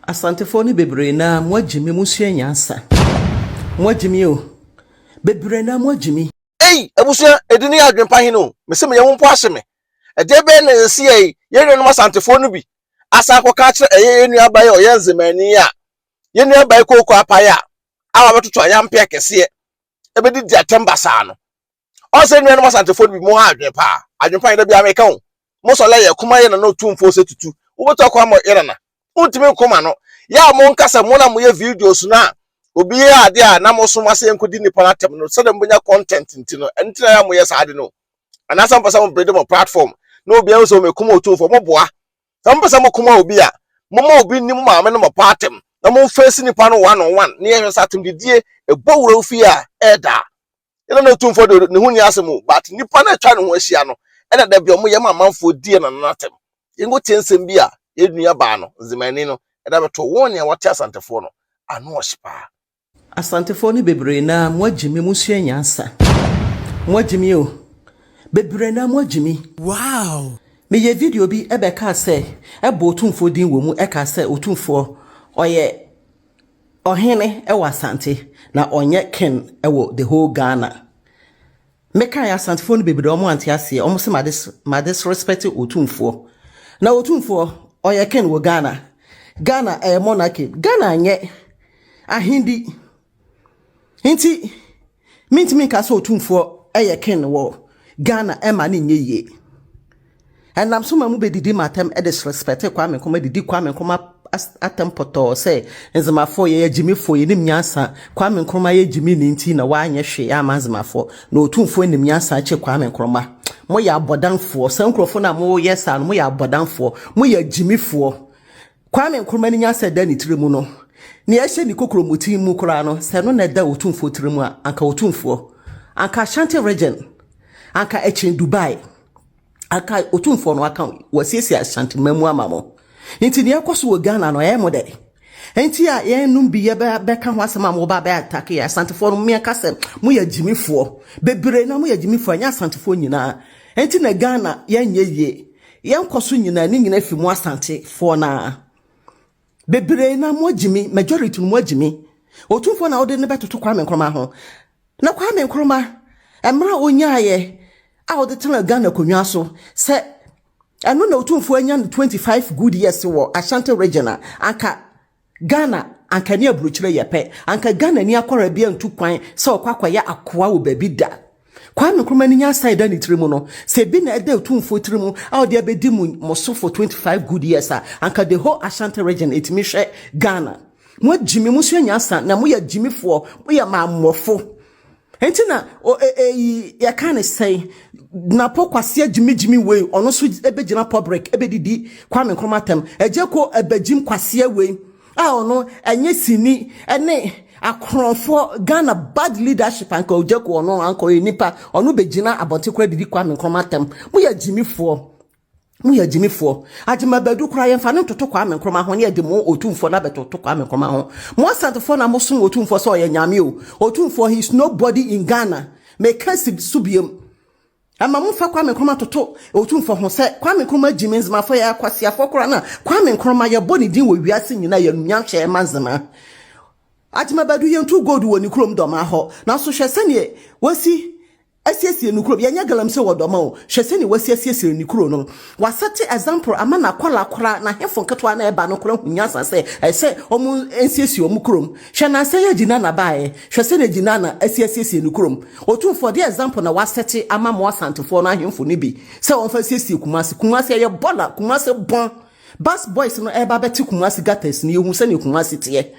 Asantefoɔ no bebree naa mo agyimi mo sua nyansa mo agyimi o bebree naa mo agyimi. Ei abusua edin yɛ adwempa hene o mese meyɛ wo mpo ahye me ɛdeɛ bɛn na ɛsi yɛ yi yɛn nuanom asantefoɔ no bi asan akɔka akyerɛ ɛyɛ yɛn nuaba yi a ɔyɛ nzemani yi a yɛn nuaba yi kooko apae a a wabɛtoto ayampe akɛseɛ ɛbɛdidi atɛm basaa no Ɔn sɛ nuanom Asantefoɔ no bi mo ha adwene paa. Adwene pa yɛ da biara meka o. Mo sɔle yɛ kuma yɛ nana otumfoɔ sɛ tutu. Wobɛtu akɔ ama yɛ nana. Wontumi nko ma no. Yɛ a mo nka sɛ mo na moyɛ videos no a obi yɛ adeɛ a na mo soma sɛ yɛnkɔdi nipa no atɛm no sɛdeɛ mobɛnya content nti no ɛno nti na yɛ a moyɛ saa ade no. Anaasɛ mopɛ sɛ mo build mo platform na obiara hu sɛ mekoma otumfoɔ moboa. Sɛ mopɛ sɛ mokoma obi a momma obi nni mo maame ne mo papa atɛm na momfeesi nipa no one on one na yɛhwɛ sɛ atɛmdidie ɛbɔ wura wo fie a ɛɛdaa. Yɛn na otumfoɔ de ne ho nni asɛm o, but nipa no atwa ne ho ahyia no, ɛna da bi ɔmo yɛ ma amanfoɔ di yɛn nana atɛm. Yɛnkɔ tie nsɛm bi a yɛn nua baa no, Nzemani no, ɛde abɛto wɔn nea wɔte Asantefoɔ no, ano ɔhye paa. Asantefoɔ no bebree naa mo agyimi mo sua nyansa mo agyimi o bebree naa mo agyimi. Wow! Me yɛ video bi ɛbɛ kaa sɛ ɛbɔ otumfoɔ din wɔ mu ɛkaa sɛ otumfoɔ ɔyɛ Ɔhene wɔ Asante na ɔnyɛ king wɔ the whole Ghana. Me kaeɛ Asantefoɔ no bebree ɔmo ante aseɛ ɔmo se ma disrespect Otumfoɔ. Na Otumfoɔ ɔyɛ king wɔ Ghana. Ghana ɛyɛ monarchy. Ghana nyɛ ahendi. Nti mentumi nka sɛ Otumfoɔ ɛyɛ king wɔ Ghana ɛma no nyɛ yie. Ɛnam so ma mobɛdidi m'atɛm disrespect Kwame Nkrumah didi Kwame Nkrumah atɛm pɔtɔɔ sɛ Nzemafoɔ yɛyɛ gyimifoɔ yɛnim nyansa Kwame Nkrumah yɛ gyimini nti na wanyɛ hwee ama Nzemafoɔ na Otumfoɔ nim nyansa kye Kwame Nkrumah moyɛ abɔdamfoɔ saa nkurɔfoɔ no a moyɛ saa no moyɛ abɔdamfoɔ moyɛ gyimifoɔ Kwame Nkrumah ne nyansa a ɛda ne tiri mu no, nea ɛhyɛ ne kokuromoti mu koraa no, sɛ ɛno na ɛda Otumfoɔ tiri mu a, anka Otumfoɔ, anka Ashanti Region, anka ɛkyɛn Dubai, anka Otumfoɔ no aka wasiesie Ashanti man mu ama mo. Nti nea ɛkɔ so wɔ Ghana no, ɛyɛ mo dɛ. Nti a yɛn bi yɛbɛka ho asɛm a mo ba bɛ atake yɛ Asantefoɔ no, mmea ka sɛ moyɛ gyimifoɔ. Bebree na moyɛ gyimifoɔ, ɛnyɛ Asantefoɔ nyinaa. Nti na Ghana yɛnyɛ yie. Yɛn kɔ so nyinaa ne nyinaa fi mo Asante foɔ no ara. Bebree na mo agyimi, majority no mo agyimi. Otumfoɔ na wode no bɛtoto Kwame Nkrumah ho. Na Kwame Nkrumah, mmerɛ a ɔnyaeɛ a ɔde tena Ghana akonnwa so, sɛ ɛno na Otumfoɔ anya no 25 good years wɔ Ashanti region a, anka Ghana anka ne aburokyire yɛ pɛ. Anka Ghana ni akwaraa bi antu kwan sɛ ɔkɔ akɔyɛ akoa wɔ baabi da. Kwame Nkrumah ne nyansa a ɛda ne tiri mu no, sɛ ebi na ɛda Otumfoɔ tiri mu a ɔde abɛdi mo mo so for 25 good years a, anka the whole Ashanti region ɛtumi hwɛ Ghana. Mo agyimi, mo sua nyansa na moyɛ agyimifoɔ, moyɛ mammɔfo. Enti na o e eyi yɛka ne sɛn Napo Kwasi agyimigyimi wei ɔno nso ɛbɛgyina public ɛbɛdidi Kwame Nkrumah atɛm Agyeko ɛbɛgyim Kwasia wei a ɔno ɛnyɛ sini ɛne akorɔmfoɔ Ghana bad leadership anka Ogyeko ɔno anka ɔyɛ nipa ɔno bɛgyina abɔnten koraa didi Kwame Nkrumah atɛm moyɛ agyimifoɔ. Mo yɛ agyimifoɔ. Agyema Badu koraa yɛmfa no ntoto Kwame Nkrumah ho ne yɛde mo Otumfoɔ no abɛtoto Kwame Nkrumah ho. Mo Asantefoɔ na mosom Otumfoɔ sɛ ɔyɛ Nyame o. Otumfoɔ he is nobody in Ghana. Meka si so biom. Ɛma momfa Kwame Nkrumah toto Otumfoɔ ho sɛ Kwame Nkrumah gyimi Nzemafoɔ yɛ akwaseafoɔ koraa na Kwame Nkrumah yɛbɔ ne din wɔ wiase nyinaa yɛ anuonyam hyɛ ɛma Nzema. Agyema Badu yɛntu gold wɔ ne kurom Dɔmaa hɔ nanso hwɛ sɛdeɛ wasi Asiesie no kuro. Yɛnyɛ galamsey wɔ Dɔma o. Hwɛ sɛnea wasi asiesie ne kuro no. Wasɛte example ama n'akwadaa koraa, n'ahemfo nketewa no a ɛba no koraa hu nyansa sɛ ɛsɛ sɛ wɔn nsiesie wɔn kurom. Hwɛ nnansa yi a Gyinana baeɛ. Hwɛ sɛnea Gyinana asi asiesie ne kurom. Otumfoɔ, deɛ example na wasɛte ama mo Asantefoɔ no ahemfo no bi sɛ wɔmfa nsiesie Kumasi. Kumasi ɛyɛ bɔla, Kumasi bɔn. Bus boys no ɛreba abɛte Kumasi gutters no, yɛhu sɛnea Kumasi teɛ.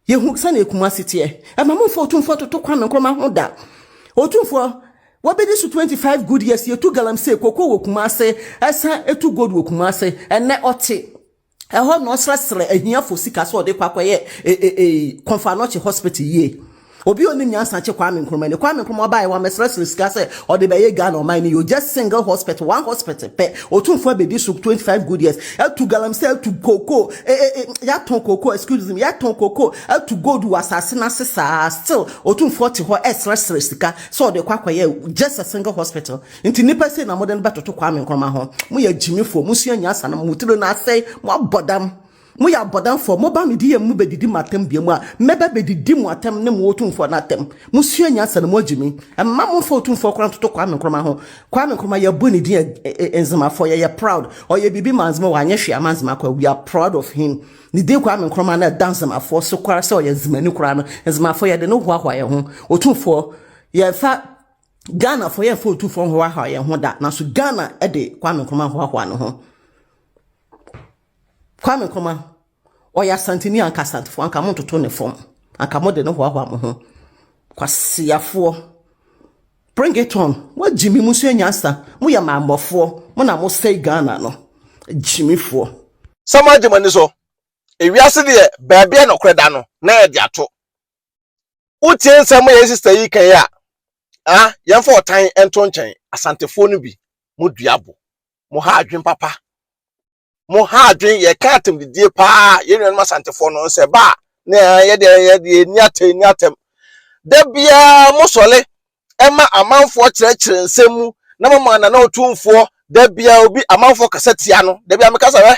Yɛhu sɛnea Kumasi teɛ. Ɛma momfa Otumfoɔ toto Kwame Nkrumah ho da. Otumfoɔ, wabɛdi so 25 good years, yɛtu galamsey, koko wɔ Kumasi, ɛsan ɛtu gold wɔ Kumasi. Ɛnnɛ ɔte ɛhɔ na ɔsrɛsrɛ ahiafo sika sɛ ɔde kɔ akɔyɛ Komfo Anokye Hospital yie. Obi a ɔnim nyansa kye Kwame Nkrumah ni. Kwame Nkrumah ɔbaeɛ wammɛsrɛsrɛ sika sɛ ɔde bɛyɛ Ghana ɔman no yie. Just single hospital, one hospital pɛ. Otumfoɔ abɛdi so 25 good years. Atu galamsey, atu kookoo, eh, eh, eh, yɛatɔn kookoo, excuse me, yɛatɔn kookoo, atu gold wɔ asase no ase saa, still Otumfoɔ te hɔ ɛresrɛsrɛ sika sɛ ɔde kɔ akɔyɛ just a single hospital. Nti nnipa sei na mode no bɛtoto Kwame Nkrumah ho. Moyɛ agyimifoɔ, mosua nyansa no, mo tiri no asɛe, moabɔ dam. Moyɛ abɔdamfoɔ, moba me DM mu bɛdidi m'atɛm biom a, mɛba bɛdidi mo atɛm ne mo Otumfoɔ no atɛm. Mosua nyansa na moagye me. Mma momfa Otumfoɔ koraa ntoto Kwame Nkrumah ho. Kwame Nkrumah yɛbɔ ne din a Nzemafoɔ yɛyɛ proud. Ɔyɛ biribi ma Nzema, wanyɛ hwee ama Nzema koraa, we are proud of him. Ne din Kwame Nkrumah no ɛda Nzemafoɔ so koraa sɛ ɔyɛ Nzemani koraa no, Nzemafoɔ yɛde no hoahoa yɛn ho. Otumfoɔ, yɛmfa Ghanafoɔ yɛmfa Otumfoɔ nhoahoa yɛn ho da, nanso Ghana de Kwame Nkrumah hoahoa ne ho. Kwame Nkrumah, ɔyɛ Asanteni anka Asantefoɔ anka montoto ne fam. Anka mode no hoahoa mo ho. Kwasiafoɔ. Bring it on. Moagye me mu nso nyansa. Moyɛ mammɔfoɔ. Mo na mosɛe Ghana no. Gyimifoɔ. Sɛ moagye mo ani so. Ewiase deɛ, baabi a nɔkorɛ da no, na yɛde ato. Wotie nsɛm yɛn sister yi kan yi a, ah, yɛmfa ɔtan nto nkyɛn. Asantefoɔ no bi, mo dua bo. Mo ha adwen papa. Mo ha adwen, yɛka atɛmdidie paa. Yɛn nuanom Asantefoɔ no, sɛ ba a, na yɛde yɛde ni atɛm ni atɛm. Da biara mo sɔle ɛma amanfoɔ kyerɛkyerɛ nsɛm mu na mo ma Nana Otumfoɔ da biara obi amanfoɔ kasa tia no. Da biara mekasa hwɛ.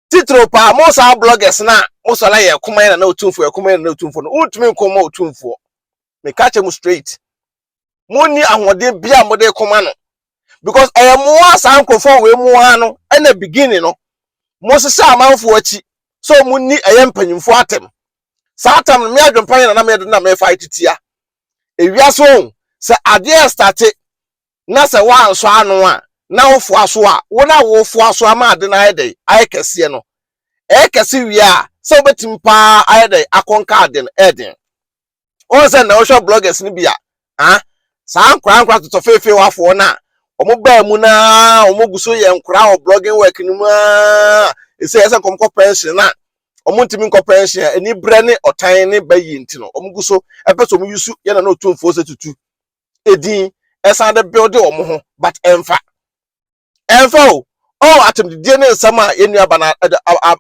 Titiro paa mo saa bloggers na mo sɔle yɛ koma yɛ Nana Otumfoɔ, yɛ koma yɛ Nana Otumfoɔ no. Wontumi nko ma Otumfoɔ. Meka kyerɛ mo straight. Mo ni ahoɔden bia mo de koma no. Because ɛyɛ mo a saa nkurɔfoɔ wei mo ara no ɛna beginning no mo hyehyɛ amanfoɔ akyi sɛ mo ni ɛyɛ mpanyinfoɔ atɛm. Saa tam no me adwempa yɛ na na meyɛ na me fight tia. Ewiase ohun sɛ adeɛ start na sɛ wansɔ ano a na wofoa so a, wo na wofoa so ama ade no ayɛ dɛ ayɛ kɛseɛ no, ɛyɛ kɛse wie a, sɛ wobɛtumi paa ayɛ dɛ akɔnka ade no ɛɛden. Wɔn sɛ na wɔhwɛ bloggers no bi a, ah, saa nkora nkora totɔ feefee wafoɔ no a wɔn baa mu naa wɔn gu so yɛ nkora wɔ blogging work no mu aa, ɛsɛ yɛ sɛ nkɔm kɔ pension na wɔn ntumi nkɔ pension a, ani brɛ ne ɔtan ne bɛyi nti no wɔn gu so ɛpɛ sɛ wɔn yusu yɛn na na Otumfoɔ sɛ Tutu edin ɛsan de build wɔn ho, but ɛnfa ɛnfa o. Ɔ atɛmdidie ne nsɛm a yɛn nua ba na ɛde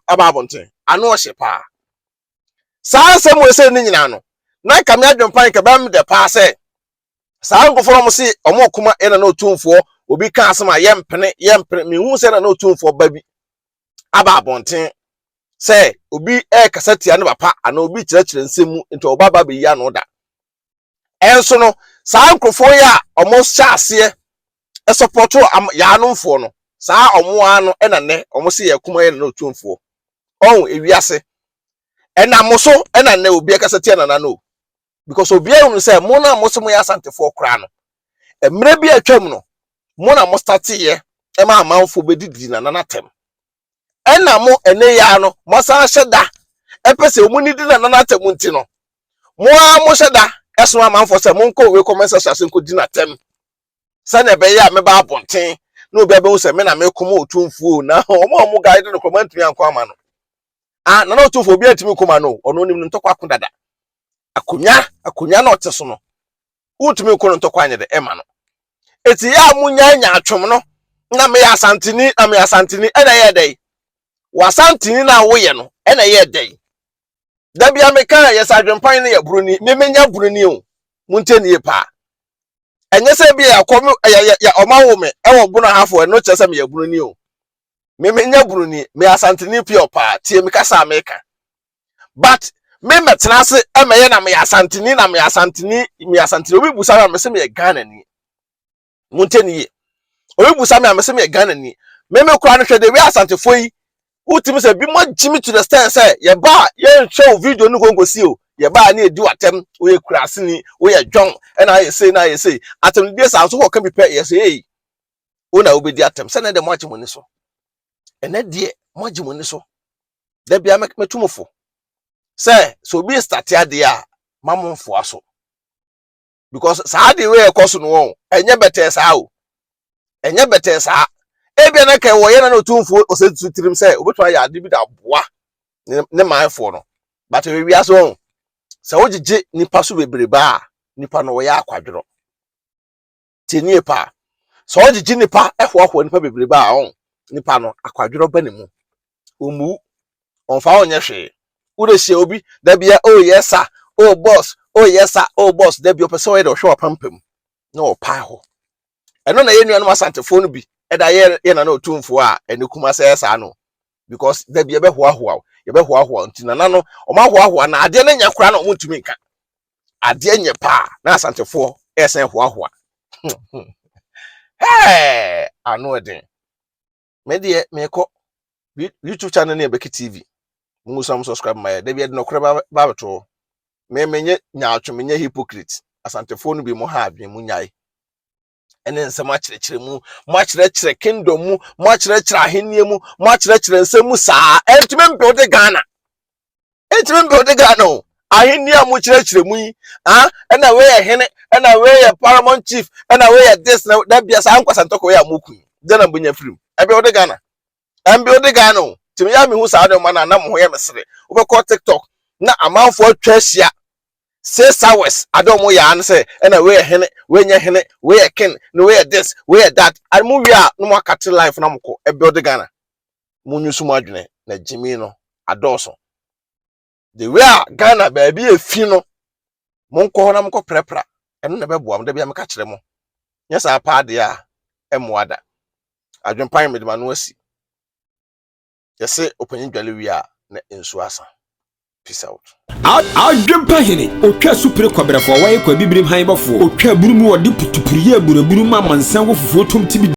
aba abɔnten ano ɔhyɛ paa. Saa nsɛm wɔ ɛsɛ ne nyinaa no na nka me adwempa nka bɛm dɛ paa sɛ saa nkurɔfoɔ no, wɔn se wɔn koma yɛn na Otumfoɔ obi ka asɛm a yɛmpene yɛmpene. Mehu sɛ na Otumfoɔ ba bi aba abɔnten sɛ obi ɛrekasa tia ne papa anaa obi kyerɛkyerɛ nsɛm mu nti ɔba ba bɛyi ano da. Ɛnso no saa nkurɔfoɔ yi a wɔn hyɛ aseɛ ɛsupporto yaanomfoɔ no, saa wɔn ara no ɛna nnɛ wɔn se yɛ kuma yɛn na Otumfoɔ ɔn ewiase ɛnam mo so ɛna nnɛ obi ɛkasa tia nana no, because obiara hunu sɛ mo na mo sɛ mo yɛ Asantefoɔ koraa no, mmerɛ bi a atwam no mo na mo starteeɛ ɛma amanfoɔ bɛdidi nana n'atɛm, ɛna mo ɛnɛ yi ara no mo asan ahyɛ da ɛpɛ sɛ wɔn nidi nana n'atɛm, nti no mo ara mo hyɛ da ɛso amanfoɔ sɛ mo nkɔ owe comment section ase nkɔ di n'atɛm sɛnea ɛbɛyɛ a mɛba abɔnten na obi abɛhu sɛ me na mekɔm Otumfuo, na wɔn a wɔn guide no kɔma ntumi ankɔ ama no. Ah, Nana Otumfuo obi antumi nkɔma no, ɔno onim no ntɔkwa ako dada. Akonnwa akonnwa na ɔte so no, wontumi nkɔ no ntɔkwa anyɛ de ɛma no. Eti yɛ a mo nya nya atwom no na meyɛ Asanteni na meyɛ Asanteni, ɛna ɛyɛ dɛ wɔ Asanteni na woyɛ no ɛna ɛyɛ dɛ. Dabi a meka yɛ sɛ adwempan no yɛ buroni, me menya buroni o. Mo ntie ne yie paa. Ɛnyɛ sɛ bi yɛ akɔ me yɛ yɛ ɔma wo me ɛwɔ Bono Ahafo, ɛno kyerɛ sɛ meyɛ buroni o. Me menya buroni, me Asanteni pure paa. Tie me kasa a meka, but me mɛtena ase ɛmɛyɛ na meyɛ Asanteni na meyɛ Asanteni, meyɛ Asanteni. Obi busa me a, mese meyɛ Ghana ni. Mo ntie ne yie. Obi busa me a, mese meyɛ Ghana ni. Me kora no hwɛ de wi Asantefoɔ yi wotumi sɛ bi mo agye me to the stand sɛ yɛba a yɛnhwɛ wo video no konkosi o, yɛba a ne yɛdi w'atɛm, woyɛ kuraseni, woyɛ dwɔn, ɛna ayɛ sei na ayɛ sei, atɛmdidie saa nso wɔka bi pɛ yɛ sɛ ei, wo na wobɛdi atɛm sɛ ɛnɛ deɛ moagye mo ani so, ɛnɛ deɛ moagye mo ani so. Da bia mɛtu mo fo sɛ obi start adeɛ a, ma mo mfoa so, because saa adeɛ wei ɛkɔ so no wɔn ɛnyɛ bɛtɛɛ saa o, ɛnyɛ bɛtɛɛ saa. Ebia na kɛ wɔyɛ na Otumfuo ɔsɛ tutu tirim sɛ obetumi ayɛ ade bi da aboa ne manfoɔ no, but ɛwɔ wiase wɔn sɛ wogyegye nipa so bebrebe a, nipa no wɔyɛ akwadworɔ. Tie nie paa, sɛ ɔgyegye nipa ɛhoahoa nipa bebrebe a, ɔn nipa no akwadworɔ ba ne mu, ɔmmu ɔmfa ɔnyɛ hwee. Wode obi dabia, "Oh yes sir, oh boss, oh yes sir, oh boss." Dabi ɔpɛ sɛ ɔyɛ dɛ ɔhwɛ wapampam na ɔpaa hɔ. Ɛno na yɛn nuanom Asantefoɔ no bi ɛda yɛ yɛ Nana Otumfoɔ a ɛne kuma sɛ saa no. Because dabi yɛbɛhoahoa wo, yɛbɛhoahoa nti nana no ɔmo ahoahoa na adeɛ no nyɛ koraa na ɔmo ntumi nka adeɛ nyɛ paa na Asantefoɔ ɛsɛn hoahoa. Hɛɛ, ano ɛden. Me deɛ mekɔ YouTube channel ne Yɛbɛki TV mo nso mo subscribe ma yɛ. Dabi yɛde nɔkorɛ ba bɛto. Me menyɛ nyaatwo, menyɛ hypocrite. Asantefoɔ no bi mo ha adwene mu nyae ɛne nsɛm akyerɛkyerɛ mu, mo akyerɛkyerɛ kingdom mu, mo akyerɛkyerɛ ahenni mu, mo akyerɛkyerɛ nsɛm mu saa, ɛntumi mbuild Ghana, ɛntumi mbuild Ghana o. Ahenni a mo kyerɛkyerɛ mu yi, ah, ɛna wei yɛ hene, ɛna wei yɛ paramount chief, ɛna wei yɛ this na dabia saa nkwasantɔkɔ yi a mo kun gye na mbonya firim ɛbuild Ghana, ɛmbuild Ghana o. Tìmi yà mi hu saa nneɛma na anam ho yɛ me sere. Wobɛkɔ TikTok na amanfoɔ atwa ahyia 6 hours ade ɔmo yɛ ano sɛ ɛna wei yɛ hene, wei nyɛ hene, wei yɛ king na wei yɛ this, wei yɛ that. Ade mo wie a na mo akate life na mo kɔ. Ɛbuild Ghana? Mo nyusu mo adwene na gyimi no adɔɔso. The way a Ghana baabi efi no, mo nkɔ hɔ na mo nkɔ prɛprɛ, ɛno na ɛbɛboa mo. Dabi a meka kyerɛ mo nyɛ saa paa deɛ a ɛmmoa da. Adwempan mede ma no asi yɛsɛ ɔpanyin dwale wie a na nsuo asa. Peace out. Adwempa hene otwa supere kɔbrɛfoɔ a wɔyɛ kɔ abibirim han bɔfoɔ otwa aburu mu, wɔde putupuru yɛ aburaburu ma amansan wɔ fufuo tom tibi.